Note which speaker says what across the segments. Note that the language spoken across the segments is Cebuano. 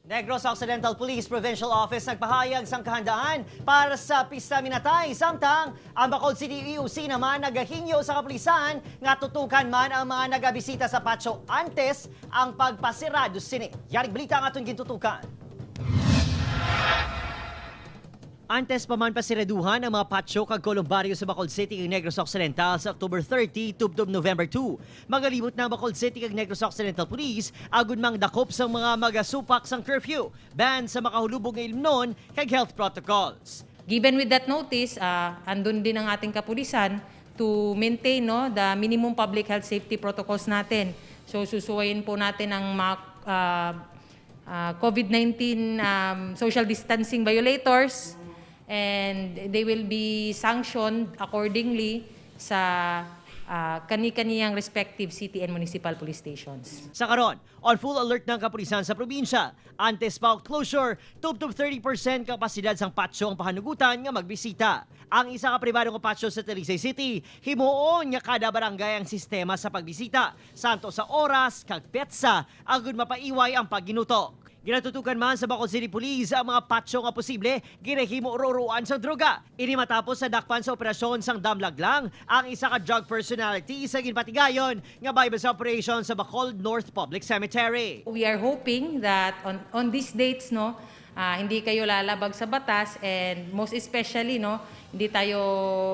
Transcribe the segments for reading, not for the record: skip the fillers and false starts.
Speaker 1: Negros Occidental Police Provincial Office nagpahayag sang kahandaan para sa Pista Minatay. Samtang ang Bacolod City EOC naman nagahingyo sa kapulisan nga tutukan man ang mga nagabisita sa patio antes ang pagpasirado sini. Yarig balita ang aton gintutukan. Antes pa man pasiraduhan ang mga patio kag kolumbaryo sa Bacolod City kag Negros Occidental sa October 30 tubtob November 2. Magalibot na ang Bacolod City kag Negros Occidental Police agud mang dakop sa mga magasupak sang curfew, ban sa makahulubog nga ilimnon kag health protocols.
Speaker 2: Given with that notice, andun din ang ating kapulisan to maintain, no, the minimum public health safety protocols natin. So susuwayin po natin ang mga COVID-19 social distancing violators and they will be sanctioned accordingly sa kani-kaniyang respective city and municipal police stations.
Speaker 1: Sa karon, on full alert ng kapulisan sa probinsya. Antes pa closure, tubtob 30% kapasidad sang patio ang pahanugutan nga magbisita. Ang isa ka pribado nga patio sa Talisay City, himuon nga kada barangay ang sistema sa pagbisita. Santo sa oras kag petsa agud mapaiway ang pagginutok. Ginatutukan man sa Bacolod City Police ang mga patio nga posible ginahimo roroan sa droga. Ini matapos sa dakpan sa operasyon sang Damlag lang ang isa ka drug personality sa ginpatigayon nga buy-bust operation sa Bacolod North Public Cemetery.
Speaker 2: We are hoping that on these dates, no, hindi kayo lalabag sa batas and most especially, no, hindi tayo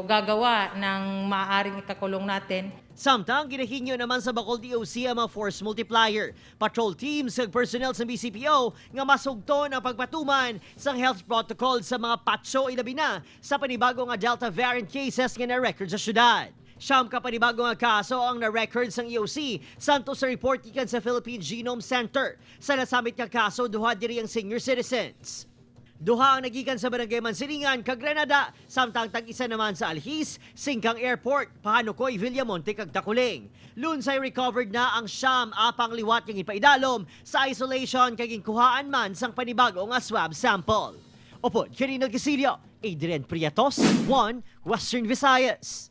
Speaker 2: gagawa ng maaaring ikakulong natin.
Speaker 1: Samtang ginahingyo naman sa Bacolod EOC ang mga force multiplier, patrol teams ug personnel sa BCPO nga masugton ang pagpatuman sa health protocol sa mga patio, ilabi na sa panibago nga Delta variant cases nga na-record sa syudad. 9 ka panibago nga kaso ang na-record sang EOC santo sa report gikan sa Philippine Genome Center. Sa nasamit nga kaso, duha diri ang senior citizens. Duha ang nagikan sa Barangay Mansilingan kag Granada, samtang tag-isa naman sa Alhis, Singcang Airport, Pahanukoy, Villamonte kag Taculing. Lunsay recovered na ang 9 apang liwat yung ipaidalom sa isolation kag ginkuhaan man sang panibago nga swab sample. Upod, Karina Casilio, Adrian Prietos, 1 Western Visayas.